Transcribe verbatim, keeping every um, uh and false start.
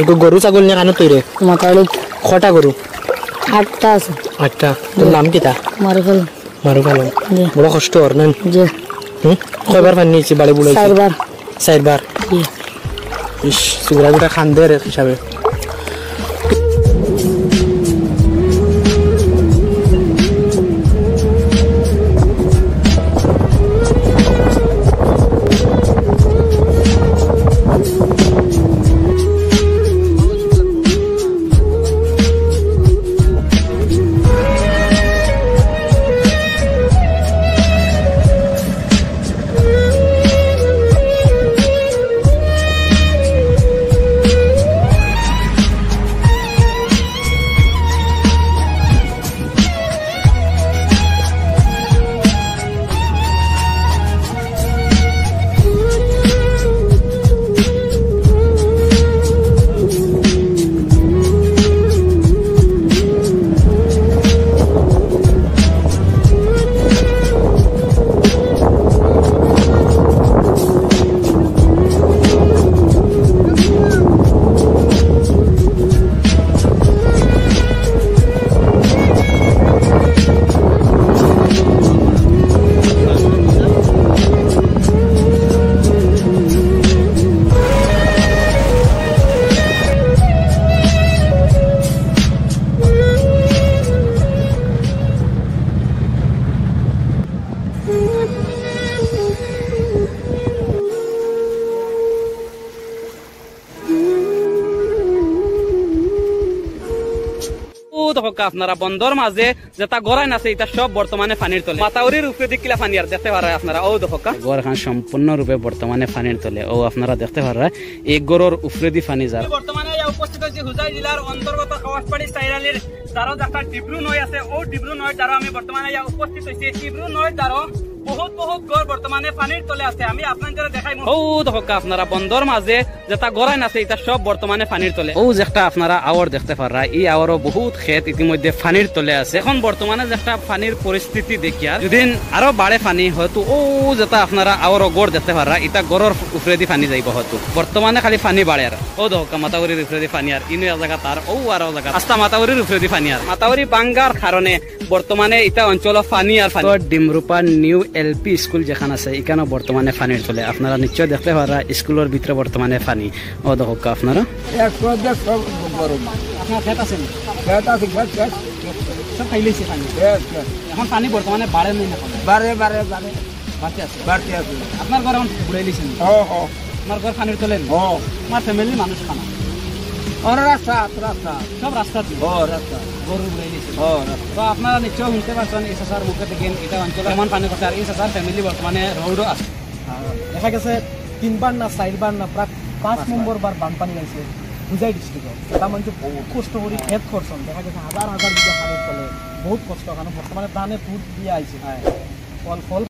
এগু গরু ছাগল নিয়া কানো তৈরে? মাতাউরি। কটা গরু? আটটা আছে। আটটা। তোর জি। নাম কিতা? মারুফ আলম। মারুফ আলম। জি। বড় কষ্ট অর না? জি। হুম? কয়বার পানি আইছে বাড়ি বুড়াইছে? চাইরবার। চাইরবার? জি। ইস, সুগরা গুটা খান দে রে হিসাবে। অউ দেখউক্কা আপনারা বন্দর মাঝে যেতা ঘর আইন আছে, ইতা সব বর্তমানে পানির তলে। মাতাউরির উপরেদি কিলা পানি আর দেখতে পাররা আপনারা, অউ দেখউক্কা। ঘর এখান সম্পূর্ণরূপে বর্তমানে পানির তলে। অউ আপনারা দেখতে পাররা, এক ঘরর উপরেদি পানি যার। বর্তমানে আইয়া উপস্থিত অইছি হোজাই জেলার অন্তর্গত কাওয়াসপাড়ি চাইরালির দারো, যেটা ডিব্রু নয় আছে, অউ ডিব্রু নয়র দারো আমি বর্তমানে আইয়া উপস্থিত অইছি। ডিব্রু নয়র দারো বহুত বহুত ঘর বর্তমানে পানির তলে আছে। আমি আপনারারে দেখাইমু। অউ দেখউক্কা আপনারা বন্দর মাঝে যেতা ঘর আইন আছে, ইতা সব বর্তমানে পানির তলে। অউ যেটা আপনারা আওর দেখতে পাররা, ই আওরও বহুত খেত ইতিমধ্যে পানির তলে আছে। এখন বর্তমানে যেটা পানির পরিস্থিতি দেখিয়ার, যুদি আরো বাড়ে পানি, হয়তো অউ যেটা আপনারা আওরও ঘর দেখতে পাররা, ইতা ঘরর উপরেদি পানি যাইবো হয়তো। বর্তমানে খালি পানি বাড়ের। অউ দেখউক্কা, মাতাউরির উপরেদি পানি আর, ইনো এক জাগাত আর, অউ আরো জাগাত। আস্তা মাতাউরির উপরেদি পানি আর। মাতাউরি ভাঙ্গার কারণে বর্তমানে ইতা অঞ্চলো পানি আর পানি। তো ডিমরুপার নিউ এলপি স্কুল যেখান আছে, ইখানও বর্তমানে পানির তলে। আপনারা নিশ্চয় দেখতে পাররা স্কুলর ভিতরে বর্তমানে পানি। অউ দেখউক্কা আপনারা। একশো, দেড়শো গরু। আপনার খেত আছে নি? খেত আছে, খেত, খেত। সব খাইলাইছে পানি। খেত, খেত। এখন পানি বর্তমানে বাড়ে নি না কমে? বাড়ে, বাড়ে, বাড়ে। বাড়তে আছে? বাড়তে আছে। আপনার ঘর এখন বুড়াইলিছে নি? হ, হ। আপনার ঘর পানির তলে নি? হ। আপনার ফ্যামিলির মানুষ কানা? ওরা রাস্তা, রাস্তা। সব রাস্তাত নি? হ, রাস্তা। গরু বুড়াইলিছে? হ, রাস্তা। তো আপনারা নিশ্চয় হুনতে পারছইন, ই চাচার মুখে থাকি, ইটা অঞ্চলো এমন পানি করছে, আর ই চাচার ফ্যামিলি বর্তমানে রোডও আছে। আর দেখা গেছে তিনবার না চাইরবার না প্রায় পাঁচ পাঁচবার। নম্বর বার বানপানি আইছে হোজাই ডিস্ট্রিক্টও। ইটা মানুষে বহুত কষ্ট করি খেত করছইন, দেখা গেছে হাজার হাজার বিঘা পানির তলে, বহুত কষ্ট, কারণ বর্তমানে ধানে ফুট দিয়া আইছে। হ্যাঁ। ফল, ফল